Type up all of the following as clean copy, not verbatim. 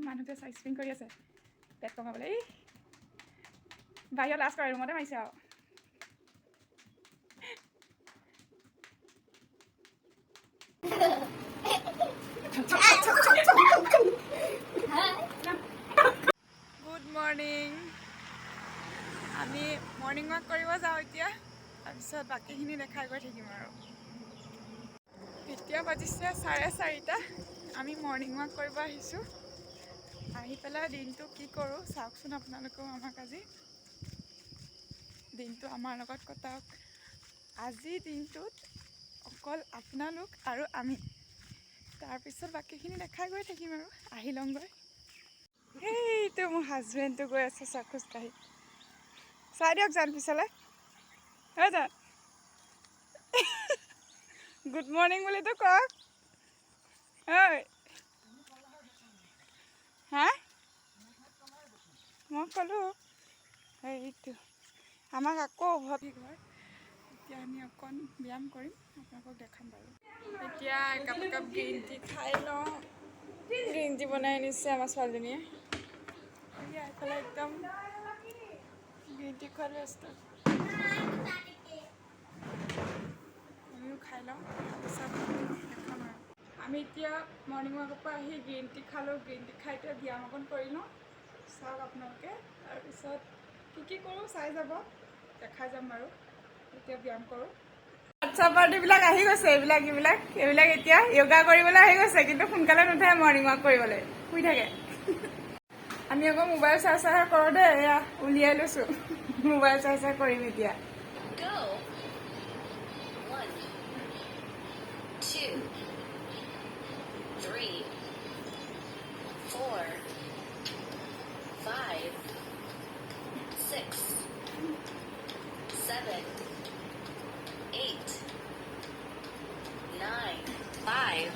মানুহটোৱে স্পিং কৰি আছে পেট কমাবলৈ। এই বাহিৰত লাজ কৰে, ৰুমতে মাৰিছে আৰু। Good morning. আমি মৰ্ণিং ৱাক কৰিব যাওঁ এতিয়া, তাৰপিছত বাকীখিনি দেখাই গৈ থাকিম আৰু। এতিয়া বাজিছে 4:30। আমি মৰ্ণিং ৱাক কৰিব আহিছোঁ। আহি পেলাই দিনটো কি কৰোঁ চাওকচোন আপোনালোকেও। আমাক আজি দিনটো আমাৰ লগত কটাওক। আজিৰ দিনটোত অকল আপোনালোক আৰু আমি, তাৰপিছত বাকীখিনি দেখাই গৈ থাকিম আৰু। আহি লওঁগৈ। সেইটো মোৰ হাজবেণ্ডটো গৈ আছে, চাওক খোজকাঢ়ি। চাই দিয়ক জান পিছলৈ। হয় জান, গুড মৰ্ণিং বুলিতো কওক। হয় হা, মই ক'লোঁ। সেইটো আমাক আকৌ উভতি ঘৰ। এতিয়া আমি অকণ ব্যায়াম কৰিম, আপোনালোকক দেখাম বাৰু। এতিয়া একাপ একাপ গ্ৰীণ টি খাই লওঁ। গ্ৰীণ টি বনাই আনিছে আমাৰ ছোৱালীজনীয়ে। এয়া এইফালে একদম গ্ৰীণ টি খোৱাত ব্যস্ত। আমিও খাই লওঁ, তাৰপিছত দেখাম আৰু। আমি এতিয়া মৰ্ণিং ৱাকৰ পৰা আহি গ্ৰীণ টি খালোঁ। গ্ৰীণ টি খাই এতিয়া ব্যায়াম অকণ কৰি লওঁ, চাওক আপোনালোকে। তাৰপিছত কি কি কৰোঁ চাই যাব, দেখাই যাম বাৰু। এতিয়া ব্যায়াম কৰোঁ। বাচ্ছা পাৰ্টিবিলাক আহি গৈছে। এইবিলাক এইবিলাক এইবিলাক এতিয়া য়োগা কৰিবলৈ আহি গৈছে, কিন্তু সোনকালে নুঠে মৰ্ণিং ৱাক কৰিবলৈ, শুই থাকে। আমি আকৌ মোবাইল চাই চাই কৰোঁ দেই। এয়া উলিয়াই লৈছোঁ, মোবাইল চাই চাই কৰিম এতিয়া। Go. One, two, three, four, five, six, seven, eight, nine, 5,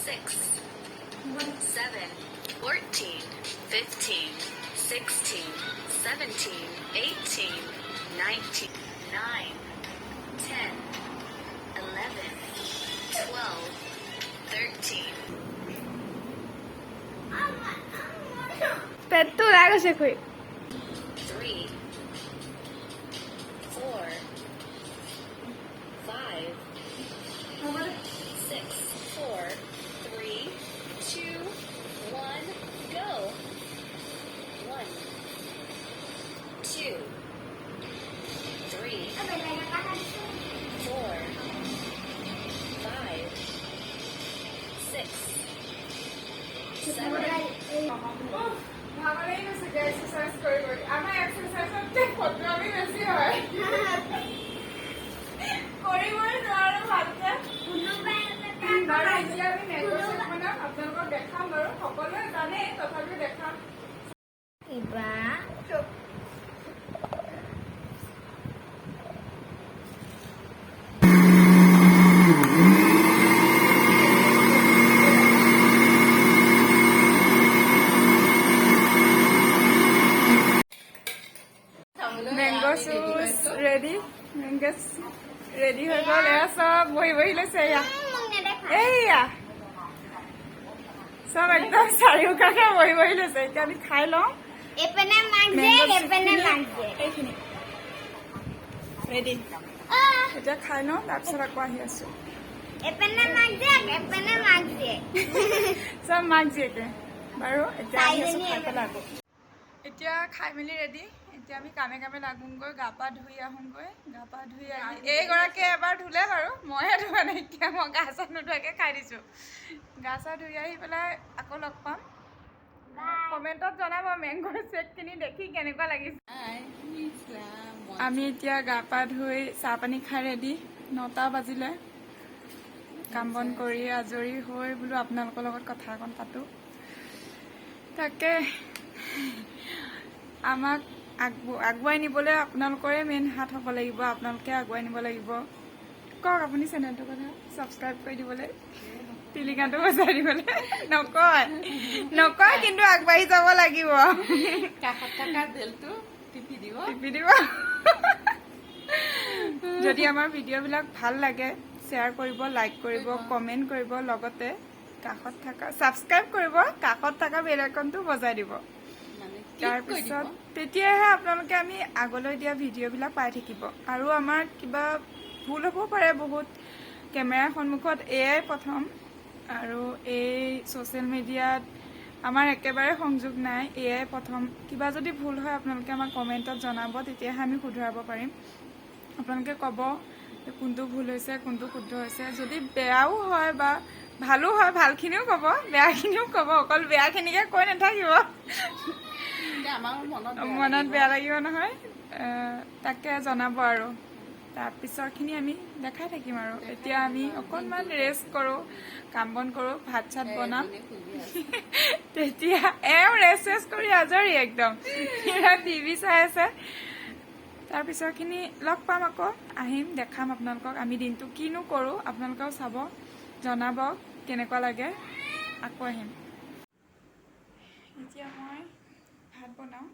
6, 7, 14, 15, 16, 17, 18, 19, 9, 10, 11, 12, 13. পেটটো ওলাই গৈছে খুৰী। 3, 4, 5, 6, 4, 3, 2, 1, go. 1, 2, 3, 4, 5, 6, 7, ভাগৰ লাগি গৈছে এক্সাৰচাইজ কৰি কৰি। আমাৰ এক্সাৰচাইজতকৈ ফটোৱামি বেছি হয়, কৰিবই নোৱাৰো ভালকে। বাৰু, এতিয়া আমি মেংগ শ্বেক বনাম, আপোনালোকক দেখাম বাৰু। সকলোৱে জানেই, তথাপিও দেখাম। কিবা। চুপ। Mango juice ready, mango ready হৈ গ'ল। এয়া চব বহি বহি লৈছে। এয়া মোক নেদেখা। এইয়া চব একদম চাৰিওকাষে বহি বহি লৈছে। এতিয়া আমি খাই লওঁ। এপিনে মাক যে মেংগ এপিনে মাক যে। এইখিনি ৰেডি। এতিয়া খাই লওঁ, তাৰপিছত আকৌ আহি আছো। এপিনে মাক যে এপিনে মাক যে। চব মাক জীয়েকে। বাৰু, এতিয়া আহি আছো চাৰিজনী। খাই পেলাই আকৌ। এতিয়া খাই মেলি ৰেডি। এতিয়া আমি কামে কামে লাগোঁগৈ, গা পা ধুই আহোঁগৈ। গা পা ধুই আহি এইগৰাকীয়ে এবাৰ ধুলে বাৰু, মইহে ধোৱা নাইকিয়া। মই গা চা নোধোৱাকৈ খাই দিছোঁ। গা চা ধুই আহি পেলাই আকৌ লগ পাম। কমেণ্টত জনাব মেংগ শ্বেকখিনি দেখি কেনেকুৱা লাগিছে। আমি এতিয়া গা পা ধুই চাহ পানী খাই ৰেডি। 9টা বাজিলে। কাম বন কৰি আজৰি হৈ বোলো আপোনালোকৰ লগত কথা অকণ পাতোঁ। তাকে আমাক আগুৱাই নিবলৈ আপোনালোকৰে মেইন হাত হ'ব লাগিব, আপোনালোকে আগুৱাই নিব লাগিব। কওক আপুনি চেনেলটোৰ কথা, ছাবস্ক্ৰাইব কৰি দিবলৈ, টিলিঙাটো বজাই দিবলৈ নকয় নকয়, কিন্তু আগবাঢ়ি যাব লাগিব। কাষত থকা বেলটো টিপি দিব। টিপি দিব। যদি আমাৰ ভিডিঅ'বিলাক ভাল লাগে, শ্বেয়াৰ কৰিব, লাইক কৰিব, কমেণ্ট কৰিব, লগতে কাষত থকা ছাবস্ক্ৰাইব কৰিব, কাষত থকা বেল আইকনটো বজাই দিব। মানে ক্লিক কৰি দিব। তাৰপিছত তেতিয়াহে আপোনালোকে আমি আগলৈ দিয়া ভিডিঅ'বিলাক পাই থাকিব। আৰু আমাৰ কিবা ভুল হ'ব পাৰে বহুত, কেমেৰাৰ সন্মুখত এয়াই প্ৰথম আৰু এই ছ'চিয়েল মিডিয়াত আমাৰ একেবাৰে সংযোগ নাই, এয়াই প্ৰথম। কিবা যদি ভুল হয়, আপোনালোকে আমাক কমেণ্টত জনাব, তেতিয়াহে আমি শুধৰাব পাৰিম। আপোনালোকে ক'ব যে কোনটো ভুল হৈছে, কোনটো শুদ্ধ হৈছে। যদি বেয়াও হয় বা ভালো হয়, ভালখিনিও ক'ব, বেয়াখিনিও ক'ব, অকল বেয়াখিনিকে কৈ নাথাকিব। তেতিয়া আমাৰ মনত বেয়া মনত লাগিব। বেয়া লাগিব নহয়। তাকে জনাব আৰু তাৰপিছৰখিনি আমি দেখাই থাকিম। আৰু এতিয়া আমি অকণমান ৰেষ্ট কৰোঁ, কাম বন কৰোঁ, ভাত চাত বনাম। এজনী শুই আছে। তেতিয়া এওঁ ৰেষ্ট চেষ্ট কৰি আজৰি একদম টিভি চাই আছে। তাৰপিছৰখিনি লগ পাম, আকৌ আহিম, দেখাম আপোনালোকক আমি দিনটো কিনো কৰোঁ। আপোনালোকেও চাব, জনাব কেনেকুৱা লাগে। আকৌ আহিম। এতিয়া মই ভাত বনাওঁ,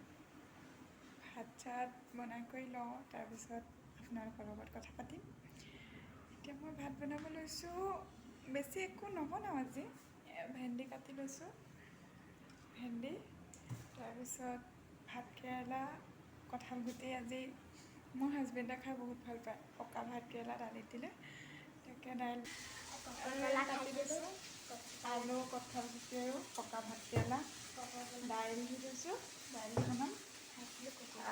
ভাত চাত বনাই কৰি লওঁ, তাৰপিছত আপোনালোকৰ লগত কথা পাতিম। এতিয়া মই ভাত বনাব লৈছোঁ। বেছি একো নবনাওঁ আজি। ভেন্দি কাটি লৈছোঁ, ভেন্দি, তাৰপিছত ভাত কেৰেলা, কঁঠাল গুটি। আজি মোৰ হাজবেণ্ডে খাই বহুত ভাল পায় পকা ভাত কেৰেলা দালিত দিলে, তাকে দাইল আৰু কাটি লৈছোঁ আলু, কঁঠাল গুটি আৰু পকা ভাত কেৰেলা। দাইল দি লৈছোঁ, দাইল বনাম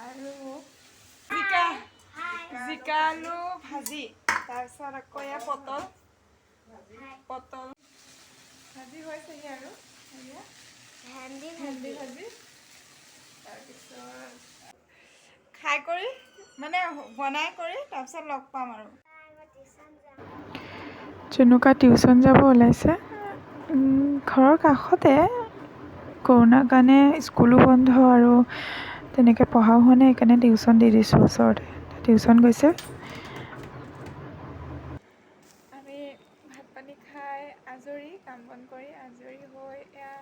আৰু জিকা জিকা আলু ভাজি। তাৰপিছত আকৌ এয়া পটল পটল ভাজি হৈছেহি আৰু এয়া ভেন্দি। ভেন্দি ভাজি। তাৰপিছত খাই কৰি, মানে বনাই কৰি তাৰপিছত লগ পাম। আৰু জুনুকা টিউশ্যন যাব ওলাইছে। ঘৰৰ কাষতে। কৰোণাৰ কাৰণে স্কুলো বন্ধ আৰু তেনেকৈ পঢ়াও হোৱা নাই, সেইকাৰণে টিউশ্যন দি দিছোঁ ওচৰতে। টিউশ্যন গৈছে। আমি ভাত পানী খাই আজৰি, কাম বন কৰি আজৰি হৈ এয়া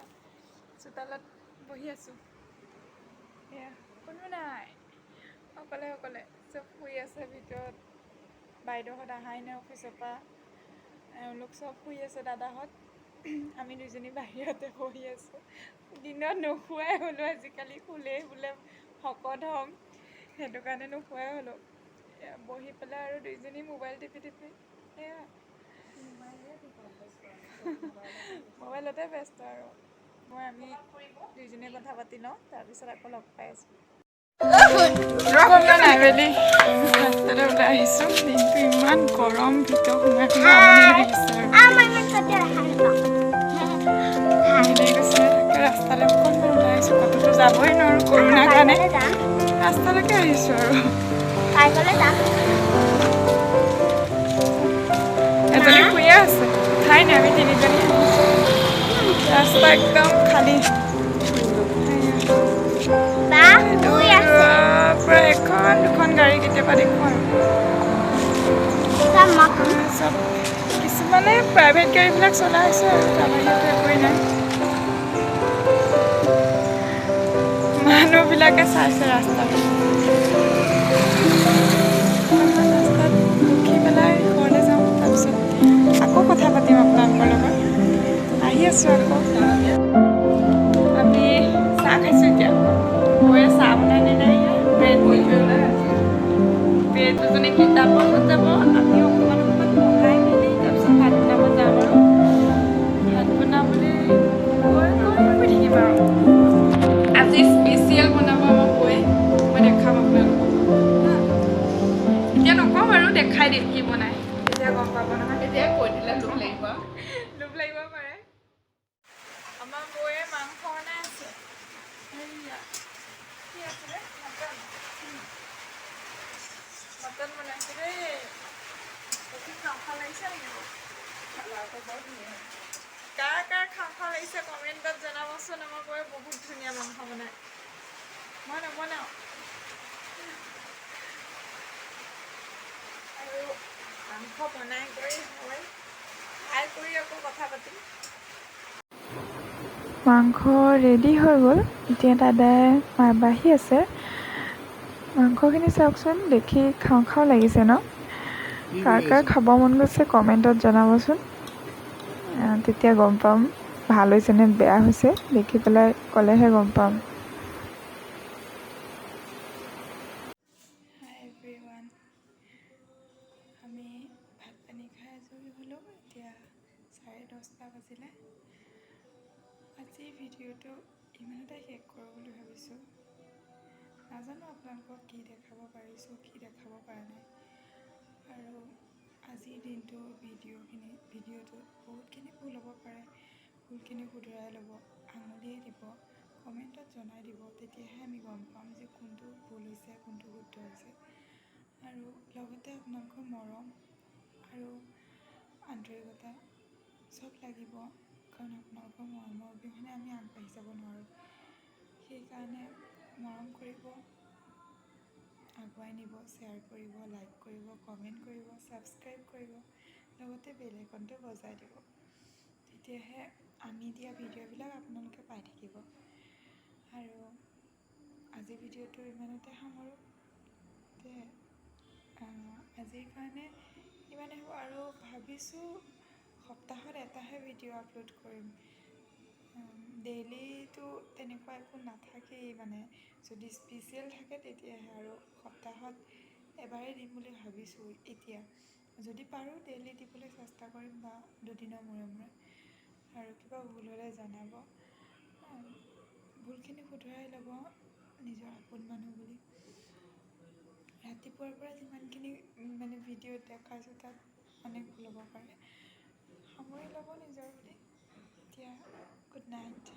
চোতালত বহি আছোঁ। এয়া কোনো নাই, অকলে অকলে। চব শুই আছে ভিতৰত। বাইদেউহঁত অহাই নাই অফিচৰ পৰা, এওঁলোক চব শুই আছে, দাদাহঁত। আমি দুজনী বাহিৰতে বহি আছোঁ। দিনত নুশুৱাই হ'লোঁ আজিকালি, শুলেই বোলে শকত হ'ম, সেইটো কাৰণে নুশুৱাই হ'লোঁ। এয়া বহি পেলাই আৰু দুইজনী মোবাইল টিপি টিপি এয়া মোবাইলতে ব্যস্ত। আৰু আমি দুইজনীয়ে কথা পাতি লওঁ, তাৰপিছত আকৌ লগ পাই আছোঁ। আবেলি ৰাস্তালৈ ওলাই আহিছোঁ। দিনটো ইমান গৰম, ভিতৰত সোমাই সোমাই আমনি লাগিছে আৰু। আমাৰ ইমান কেতিয়া দেখা নাপাওঁ। আমনি লাগি গৈছে। তাকে ৰাস্তালৈ অকণমান ওলাই আহিছোঁ। ক'তোতো যাবই নোৱাৰোঁ কৰোণাৰ কাৰণে। পাৰ্কলৈ যাম। ৰাস্তালৈকে আহিছোঁ আৰু। পাৰ্কলৈ যাম। এজনী শুইয়ে আছে, উঠাই নাই। আমি তিনিজনী আহিছোঁ। ৰাস্তা একদম খালী। বা শুই আছে। দূৰৰ পৰা এখন দুখন গাড়ী কেতিয়াবা দেখোঁ আৰু। যাম মই। চব কিছুমানে প্ৰাইভেট গাড়ীবিলাক চলাই আছে আৰু তাৰ বাহিৰেতো একোৱেই নাই। মানুহবিলাকে চাইছে ৰাস্তাত। অকণমান ৰাস্তাত ৰখি পেলাই ঘৰলৈ যাওঁ, তাৰপিছত আকৌ কথা পাতিম আপোনালোকৰ লগত। আহি আছোঁ আকৌ। আমি চাহ খাইছোঁ এতিয়া। বৌয়ে চাহ বনাই দিলে। ব্ৰেড ব্ৰেড দুজনী কিতাপত যাব। আমি অকণমান অকণমান পঢ়াই মেলি তাৰপিছত ভাত বনাব যাম। আৰু ভাত বনাবলৈ গৈ গৈ শুই থাকিম। আৰু আজি স্পেচিয়েল বনাব আমাৰ বৌয়ে, মই দেখাম আপোনালোকক হা। এতিয়া নকওঁ বাৰু, দেখাই দিম কি বনাই, তেতিয়া গম পাব নহয়। এতিয়া কৈ দিলে লোভ লাগিব। লোভ লাগিব পাৰে। আমাৰ বৌয়ে মাংস বনাই আছে। এইয়া কি আছিলে, মটন। মটন বনাইছে দেই। বেছি খাওঁ খাওঁ লাগিছে নেকি বাৰু? কালাৰটো বৰ ধুনীয়া হৈছে। কাৰ কাৰ খাওঁ খাওঁ লাগিছে কমেণ্টত জনাবচোন। আমাৰ বৌয়ে বহুত ধুনীয়া মাংস বনায়, মই নবনাওঁ। আৰু মাংস বনাই কৰি হৈ খাই কৰি আকৌ কথা পাতিম। মাংস ৰেডি হৈ গ'ল। এতিয়া দাদাই বাঢ়ি আছে। মাংসখিনি চাওকচোন, দেখি খাওঁ খাওঁ লাগিছে ন? কাৰ কাৰ খাব মন গৈছে কমেণ্টত জনাবচোন। তেতিয়া গম পাম ভাল হৈছে নে বেয়া হৈছে, দেখি পেলাই ক'লেহে গম পাম। হাই এভৰিৱান, আমি ভাত পানী খাই আজৰি হ'লোঁ। এতিয়া 10:30 বাজিলে। আজিৰ ভিডিঅ'টো ইমানতে শেষ কৰোঁ বুলি ভাবিছোঁ। নাজানো আপোনালোকক কি দেখাব পাৰিছোঁ, কি দেখাব পৰা নাই। আৰু আজিৰ দিনটোৰ ভিডিঅ'টোত বহুতখিনি ভুল হ'ব পাৰে, ভুলখিনি শুধৰাই ল'ব, আঙুলিয়াই দিব, কমেণ্টত জনাই দিব, তেতিয়াহে আমি গম পাম যে কোনটো ভুল হৈছে, কোনটো শুদ্ধ হৈছে। আৰু লগতে আপোনালোকৰ মৰম আৰু আন্তৰিকতা চব লাগিব, কাৰণ আপোনালোকৰ মৰমৰ অবিহনে আমি আগবাঢ়ি যাব নোৱাৰোঁ। সেইকাৰণে মৰম কৰিব, আগুৱাই নিব, শ্বেয়াৰ কৰিব, লাইক কৰিব, কমেণ্ট কৰিব, ছাবস্ক্ৰাইব কৰিব, লগতে বেল আইকনটো বজাই দিব। তেতিয়াহে আমি দিয়া ভিডিঅ'বিলাক আপোনালোকে পাই থাকিব। আৰু আজিৰ ভিডিঅ'টো ইমানতে সামৰোঁ। তে আজিৰ কাৰণে ইমানেই হ'ব। আৰু ভাবিছোঁ সপ্তাহত এটাহে ভিডিঅ' আপলোড কৰিম। ডেইলিটো তেনেকুৱা একো নাথাকেই, মানে যদি স্পেচিয়েল থাকে তেতিয়াহে। আৰু সপ্তাহত এবাৰেই দিম বুলি ভাবিছোঁ এতিয়া। যদি পাৰোঁ ডেইলি দিবলৈ চেষ্টা কৰিম বা দুদিনৰ মূৰে মূৰে। আৰু কিবা ভুল হ'লে জনাব, ভুলখিনি শুধৰাই ল'ব নিজৰ আপোন মানুহ বুলি। ৰাতিপুৱাৰ পৰা যিমানখিনি মানে ভিডিঅ'ত দেখাইছোঁ তাত অনেক ভুল হ'ব পাৰে, সামৰি ল'ব নিজৰ বুলি। এতিয়া গুড নাইট।